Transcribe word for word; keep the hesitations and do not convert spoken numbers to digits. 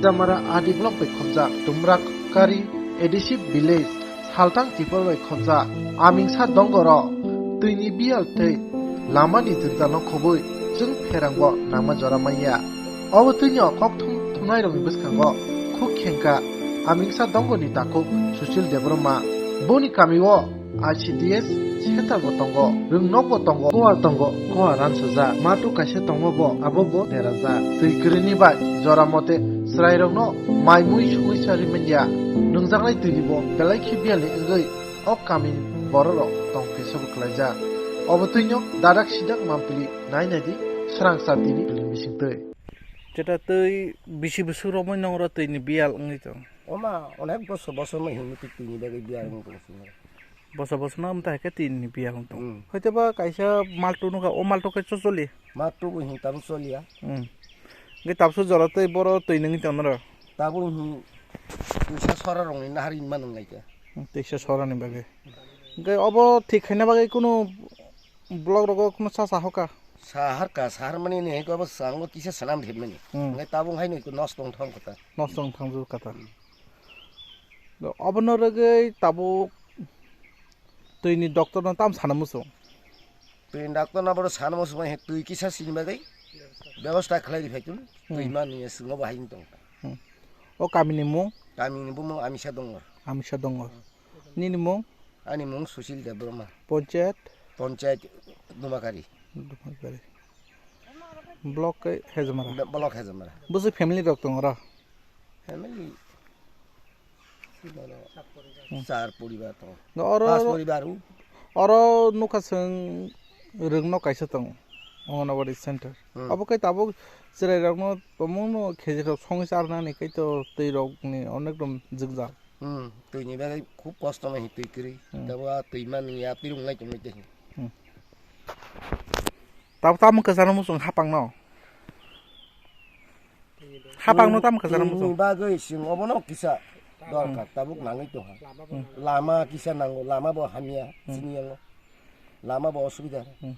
Jamara A D block bai khobjak Tumrakkari A D C village Saltang Tipor bai khobjak Amingsa dongoro twini biyal tei lamani jwngjal no khobwi chwng pherangbo nangma jora manya. Obo twino kokthum thumnairokni bwskango khuk khengkha Amingsa dongoni takhuk Sushil Debbarma. Boni kamio I C D S center bo tongo, rwngnok bo tongo, kuwar tongo, kuwar ransajak, mato kaisa tongo bo, abo bo derajak. Twi kwrwini bai jora mote chwrairokno mai mui sugwi cha rimanya. Nwngjaknai twini bo belai khe biyali wngwi o kamini bororok tong khe sobo kwlaijak. Obo twino dadak sidak mampili nai nai di srang cha tini pili bising twi. Jeta twi bisi bwswk romwi nongro twini biyal wngwi tong. Oma onek bosor bosor no hinwi twi twini bagwi biyal wngwi tong singo. Bosa bosa no amta hai khe twi ni biya hwn tong. Hmm. Hoite ba kaisa maltu nukha, o maltu khe chocholi. Maltu bo hin tabuk choliya. Hmm. Ge tabsu jora tei boro twi nungwi tong naro. Tabuk hin twisa sora rong ni nahar inma nung lai khe. Hmm, twisa sora ni bagwi. Ge obo thik khaina bagwi kunu block rogo kunu cha cha hoka. Sahar ka, sahar mani ni ko obo sango kisa sanam thip mani. Hmm. Ngai tabuk hai no ko nos tong thong kota. Nos tong thang ju kata. Hmm. Obono rwgwi tabuk twini doctor no tam sana muchung. Twini doctor no boro sana muchung bai twi kisa sini bagwi bebosta khlai di phaitun twi Hmm. mani singo bahai tong. Hmm. O kamini mung? Kamini bumung Amisa Dongor. Amisa Dongor. Nini mung? Ani mung Sushil Debbarma. Ponchayat? Ponchayat Dumakari. Dumakari. Block ke Hejamara. Block Hejamara. Busi family rok tong ora? Family. Hmm. Char poribar tongo. No, oro, pas poribar u. Oro nukha chwng rwngno kaisa tongo, Anganwadi center. Hmm. Abo kai tabuk chwrairokno tomungno khejirok songwi charnani kai to twirokni onek rom jwngjal. Hmm, twini bagwi khub kosto mai twi kwrwi. Hmm. Tabo a twi mani ya pirung lai tongwi twi. Hmm. Tabuk tamo kwcharo muchung hapangno. Hapang no tam kwcharo muchung. Bagwi chwng obono kisa dorkar tabuk nangwi tongkha. Hmm. Lama kisa nango, lama bo hamya Hmm. chini yango. Lama bo osubida. Hmm.